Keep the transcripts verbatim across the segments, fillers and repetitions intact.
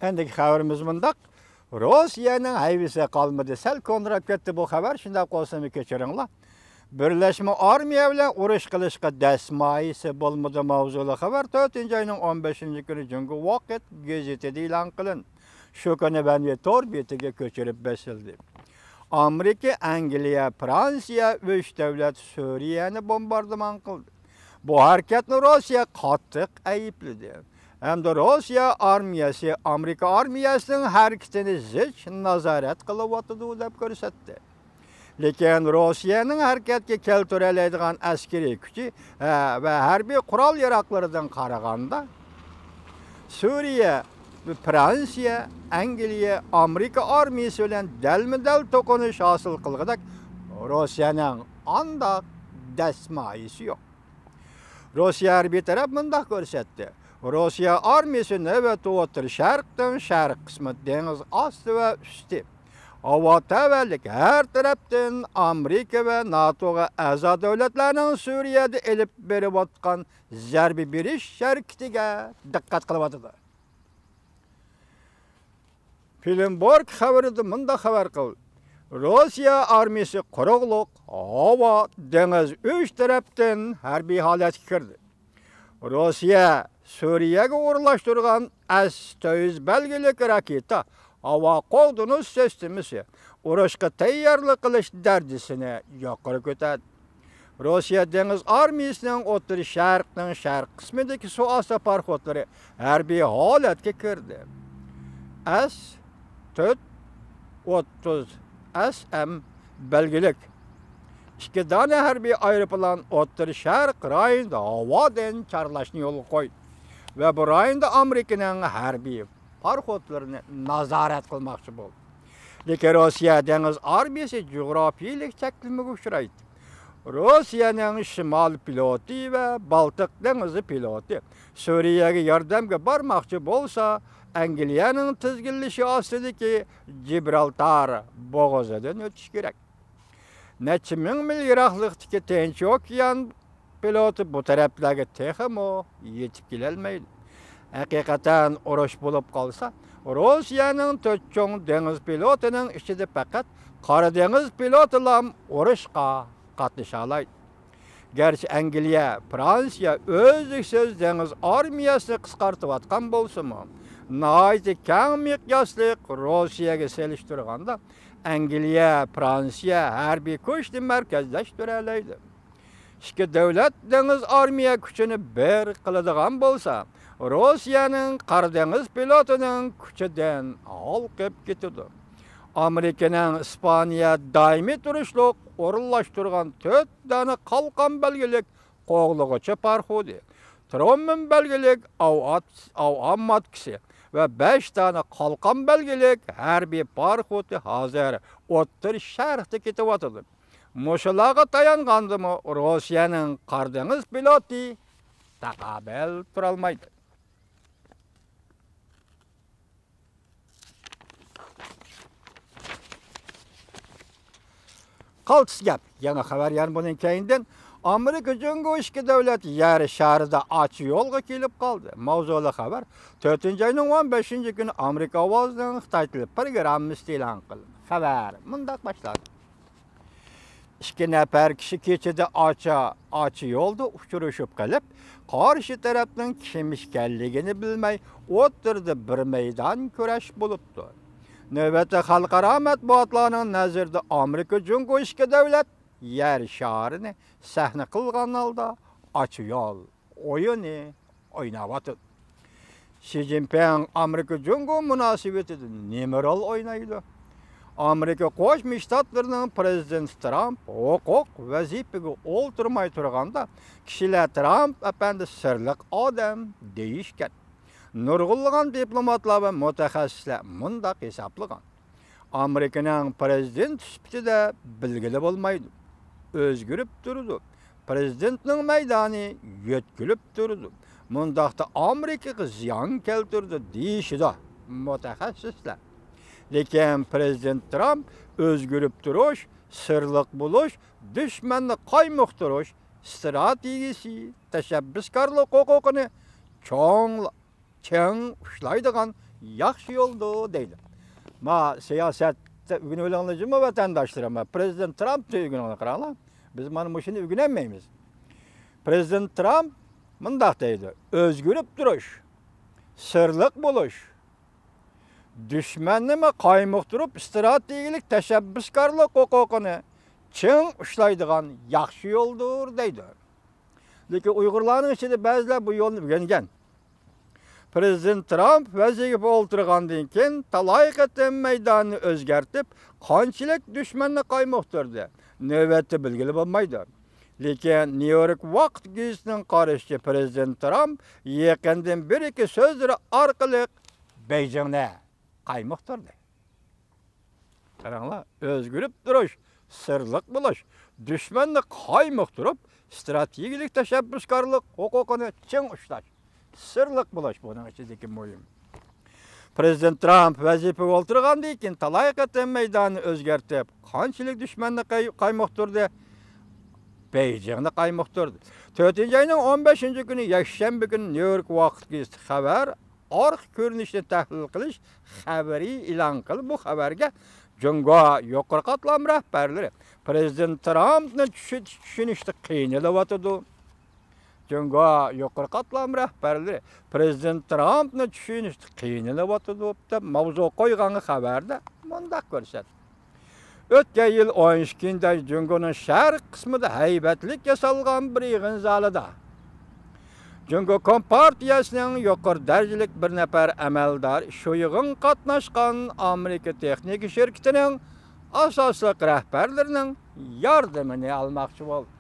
ئەندىكى خەۋىرىمىز مۇنداق. روسىيەنىڭ ھەيۋىسى قالمىدى. سەل كونىراپ كەتتى بۇ خەۋەر، شۇنداق بولسىمۇ كەچۈرۈڭلار. بىرلەشمە ئارمىيە بىلەن ئۇرۇش قىلىشقا دەسمايىسى بولمىدى ماۋزۇلۇق خەۋەر تۆتىنچى ئاينىڭ ئون بەشىنچى كۈنى جۇڭگو ۋاقىت گېزىتىدە ئېلان قىلىندى. شۇ كۈنى ۋەنۋى تور بېتىگە كۆچۈرۈپ بېسىلدى. ئامېرىكا، ئەنگلىيە، فرانسىيە، ئۈچ دۆلەت سۈرىيەنى بومباردىمان قىلدى. بۇ ھەرىكەتنى روسىيە قاتتىق ئەيىبلىدى. ھەمدە روسىيە ئارمىيەسى ئامېرىكا ئارمىيەسىنىڭ ھەرىكىتىنى زىچ نازارەت قىلىۋاتىدۇ دەپ كۆرسەتتى. لېكىن روسىيەنىڭ ھەرىكەتكە كەلتۈرەلەيدىغان ئەسكىرىي كۈچى، ھە، ۋە ھەربىي قورال ياراغلىرىدىن قارىغاندا، سۈرىيە، فرانسىيە، ئەنگلىيە، ئامېرىكا ئارمىيەسى بىلەن دەلمۇدەل توقۇنۇش ھاسىل قىلغۇدەك روسىيەنىڭ ئانداق دەسمايىسى يوق. روسىيە ھەربىي تەرەپ مۇنداق كۆرسەتتى: روسىيە ئارمىيەسى نۆۋەتتە ئوتتۇرا شەرقتىن شەرق قىسمى، دېڭىز ئاستى ۋە ئۈستى، ھاۋا تەۋەلىك ھەر تەرەپتىن ئامېرىكا ۋە ناتوغا ئەزا دۆلەتلەرنىڭ سۈرىيەدە ئېلىپ بېرىۋاتقان زەربە بېرىش ھەرىكىتىگە دىققەت قىلىۋاتىدۇ. فىلىنبورگ خەۋىرىدە مۇنداق خەۋەر قىلدى: روسىيە ئارمىيىسى قۇرۇقلۇق، ھاۋا، دېڭىز ئۈچ تەرەپتىن ھەربىي ھالەتكە كىردى. روسىيە سۈرىيەگە ئورۇنلاشتۇرغان ئەس تۆت يۈز بەلگىلىك راكېتا، ھاۋا قوغدىنىش سىستېمىسى ئۇرۇشقا تەييارلىق قىلىش دەرىجىسىنى يۇقىرى كۆتەردى. روسىيە دېڭىز ئارمىيىسىنىڭ ئوتتۇرا شەرقنىڭ شەرق قىسمىدىكى سۇ ئاستى پاراخوتلىرى ھەربىي ھالەتكە كىردى. ئەس تۆت ئوتتۇز ئەس ئەم بەلگىلىك ئىككى دانە ھەربىي ئايروپىلان ئوتتۇرا شەرق رايونىدا ھاۋادىن چارلاشنى يولغا قويدى ۋە بۇ رايوندا ئامېرىكىنىڭ ھەربىي پاراخوتلىرىنى نازارەت قىلماقچى بولدى. لېكىن روسىيە دېڭىز ئارمىيىسى جۇغراپىيىلىك چەكلىمىگە ئۇچرايتتى. روسىيەنىڭ شىمال فلوتى ۋە بالتىق دېڭىزى فلوتى سۈرىيەگە ياردەمگە بارماقچى بولسا، ئەنگلىيەنىڭ تىزگىنلىشى ئاستىدىكى جىبرالتار بوغۇزىدىن ئۆتۈش كېرەك. نەچچە مىڭ مىل يىراقلىقتىكى تىنچ ئوكيان فلوتى بۇ تەرەپلەرگە تېخىمۇ يېتىپ كېلەلمەيدۇ. ھەقىقەتەن ئۇرۇش بولۇپ قالسا، روسىيەنىڭ تۆت چوڭ دېڭىز فلوتىنىڭ ئىچىدە پەقەت قارا دېڭىز فلوتىلام ئۇرۇشقا قاتنىشالايدۇ. گەرچە ئەنگلىيە، فرانسىيە ئۈزلۈكسىز دېڭىز ئارمىيەسىنى قىسقارتىۋاتقان بولسىمۇ، ناھايىتى كەڭ مىقياسلىق روسىيەگە سېلىشتۇرغاندا، ئەنگلىيە، فرانسىيە ھەربىي كۈچنى مەركەزلەشتۈرەلەيدۇ. ئىككى دۆلەت دېڭىز ئارمىيە كۈچىنى بىر قىلىدىغان بولسا، روسىيەنىڭ قارا دېڭىز فلوتىنىڭ كۈچىدىن ھالقىپ كېتىدۇ. ئامېرىكىنىڭ ئىسپانىيە دائىمىي تۇرۇشلۇق ئورۇنلاشتۇرغان تۆت دانە قالقان بەلگىلىك قوغلىغۇچى پاراخوتى، تروممېن بەلگىلىك ئاۋ ئات-، ئاۋ ئامماتكىسى ۋە بەش دانە قالقان بەلگىلىك ھەربىي پاراخوتى ھازىر ئوتتۇرا شەرقتە كېتىۋاتىدۇ. مۇشۇلارغا تايانغاندىمۇ روسىيەنىڭ قارا دېڭىز فلوتى تاقابىل تۇرالمايدۇ. قالتىس گەپ. يېڭى خەۋەر يەنە بۇنىڭ كەينىدىن، ئامېرىكا جۇڭگو ئىككى دۆلەت يەر شارىدا ئاچا يولغا كېلىپ قالدى. ماۋزۇلۇق خەۋەر تۆتىنچى ئاينىڭ ئون بەشىنچى كۈنى ئامېرىكا ئاۋازىنىڭ خىتاي تىلى پروگراممىسىدا ئېلان قىلىندى. خەۋەر مۇنداق باشلاندى. ئىككى نەپەر كىشى كېچىدە ئاچا، ئاچا يولدا ئۇچرىشىپ قېلىپ، قارشى تەرەپنىڭ كىم ئىكەنلىكىنى بىلمەي، ئوتتۇرىدا بىر مەيدان كۈرەش بولۇپتۇ. نۆۋەتتە خەلقئارا مەتبۇئاتلارنىڭ نەزىرىدە ئامېرىكا جۇڭگو ئىككى دۆلەت يەر شارىنى سەھنە قىلغان ھالدا ئاچا يول ئويۇنى ئويناۋاتىدۇ. شى جىنپىڭ ئامېرىكا جۇڭگو مۇناسىۋىتىدە نېمە رول ئوينايدۇ؟ ئامېرىكا قوشما شتاتلىرىنىڭ پرېزىدېنتى ترامپ ھوقۇق ۋەزىپىگە ئولتۇرماي تۇرغاندا، كىشىلەر ترامپ ئەپەندى سىرلىق ئادەم دېيىشكەن. نۇرغۇنلىغان دىپلوماتلار ۋە مۇتەخەسسىسلەر مۇنداق ھېسابلىغان: ئامېرىكىنىڭ پرېزىدېنت سۈپىتىدە بىلگىلى بولمايدۇ. ئۆزگىرىپ تۇرىدۇ. پرېزىدېنتنىڭ مەيدانى يۆتكىلىپ تۇرىدۇ. مۇنداقتا ئامېرىكىغا زىيان كەلتۈرىدۇ دېيىشىدۇ مۇتەخەسسىسلەر. لېكىن پرېزىدېنت ترامپ ئۆزگىرىپ تۇرۇش، سىرلىق بولۇش، دۈشمەننى قايمۇقتۇرۇش ستراتېگىيىسى، تەشەببۇسكارلىق ھوقۇقىنى چوڭ چىڭ ئۇشلايدىغان ياخشى يولدۇر دەيدۇ. ما سىياسەتتە ئۆگىنىۋېلىڭلار جۇمۇ ۋەتەنداشلىرىم، پىرېزىدېنت ترامپتىن ئۆگىنىڭلار، قاراڭلار. بىز مانا مۇشۇنى ئۆگىنەلمەيمىز. پىرېزىدېنت ترامپ مۇنداق دەيدۇ: «ئۆزگىرىپ تۇرۇش، سىرلىق بولۇش، دۈشمەننىمۇ قايمۇقتۇرۇپ، ئىستراتېگىيەلىك تەشەببۇسكارلىق ھوقۇقىنى چىڭ ئۇشلايدىغان ياخشى يولدۇر» دەيدۇ. لېكىن ئۇيغۇرلارنىڭ ئىچىدە بەزىلەر بۇ يولنى ئۆگەنگەن. پىرېزىدېنت ترامپ ۋەزىپىگە ئولتۇرغاندىن كېيىن تالاي قېتىم مەيداننى ئۆزگەرتىپ، قانچىلىك دۈشمەننى قايمۇقتۇردى، نۆۋەتتە بىلگىلى بولمايدۇ. لېكىن نيۇ يورك ۋاقىت گېزىتىنىڭ قارىشىچە، پىرېزىدېنت ترامپ يېقىندىن بېرىكى سۆزلىرى ئارقىلىق بېيجىڭنى قايمۇقتۇردى. قاراڭلار، ئۆزگىرىپ تۇرۇش، سىرلىق بولۇش، دۈشمەننى قايمۇقتۇرۇپ، ئىستراتېگىيەلىك تەشەببۇسكارلىق ھوقۇقىنى چىڭ ئۇشلاش. سىرلىق بولۇش بۇنىڭ ئىچىدىكى مۇھىم. پىرېزىدېنت ترامپ ۋەزىپىگە ئولتۇرغاندىن كېيىن تالاي قېتىم مەيداننى ئۆزگەرتىپ، قانچىلىك دۈشمەننى قاي-، قايمۇقتۇردى، بېيجىڭنى قايمۇقتۇردى. تۆتىنچى ئاينىڭ ئون بەشىنچى كۈنى يەكشەنبە كۈنى نيۇ يورك ۋاقىت گېزىتى خەۋەر ئارقا كۆرۈنۈشىنى تەھلىل قىلىش خەۋىرى ئېلان قىلىپ، بۇ خەۋەرگە جۇڭگو يۇقىرى قاتلام رەھبەرلىرى پىرېزىدېنت ترامپنى چۈشىنىشتە قىينىلىۋاتىدۇ. جۇڭگو يۇقىرى قاتلام رەھبەرلىرى پىرېزىدېنت ترامپنى چۈشىنىشتە قىينىلىۋاتىدۇ، دەپ ماۋزۇ قويغان خەۋەردە مۇنداق كۆرسەتتى. ئۆتكەن يىل ئون ئىككىنچى ئايدا جۇڭگونىڭ شەرق قىسمىدا ھەيۋەتلىك ياسالغان بىر يىغىن زالىدا جۇڭگو كومپارتىيەسىنىڭ يۇقىرى دەرىجىلىك بىر نەپەر ئەمەلدارى شۇ يىغىنغا قاتناشقان ئامېرىكا تېخنىكا شىركىتىنىڭ ئاساسلىق رەھبەرلىرىنىڭ ياردىمىنى ئالماقچى بولدى.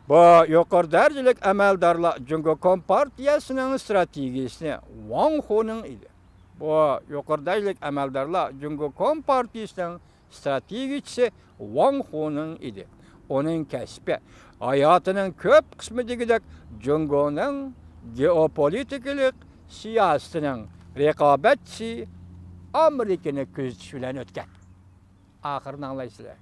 بۇ يۇقىرى دەرىجىلىك ئەمەلدارلار جۇڭگو كومپارتىيەسىنىڭ ئىستراتېگىيىسى ۋاڭ خۇنىڭ ئىدى. بۇ يۇقىرى دەرىجىلىك ئەمەلدارلار جۇڭگو كومپارتىيىسىنىڭ ئىستراتېگىيىچىسى ۋاڭ خۇنىڭ ئىدى. ئۇنىڭ كەسپى، ھاياتىنىڭ كۆپ قىسمى دېگۈدەك جۇڭگونىڭ گېئوپولىتىكىلىق سىياسىتىنىڭ رىقابەتچىسى ئامېرىكىنى كۆزىتىش بىلەن ئۆتكەن. ئاخىرىنى ئاڭلايسىلەر.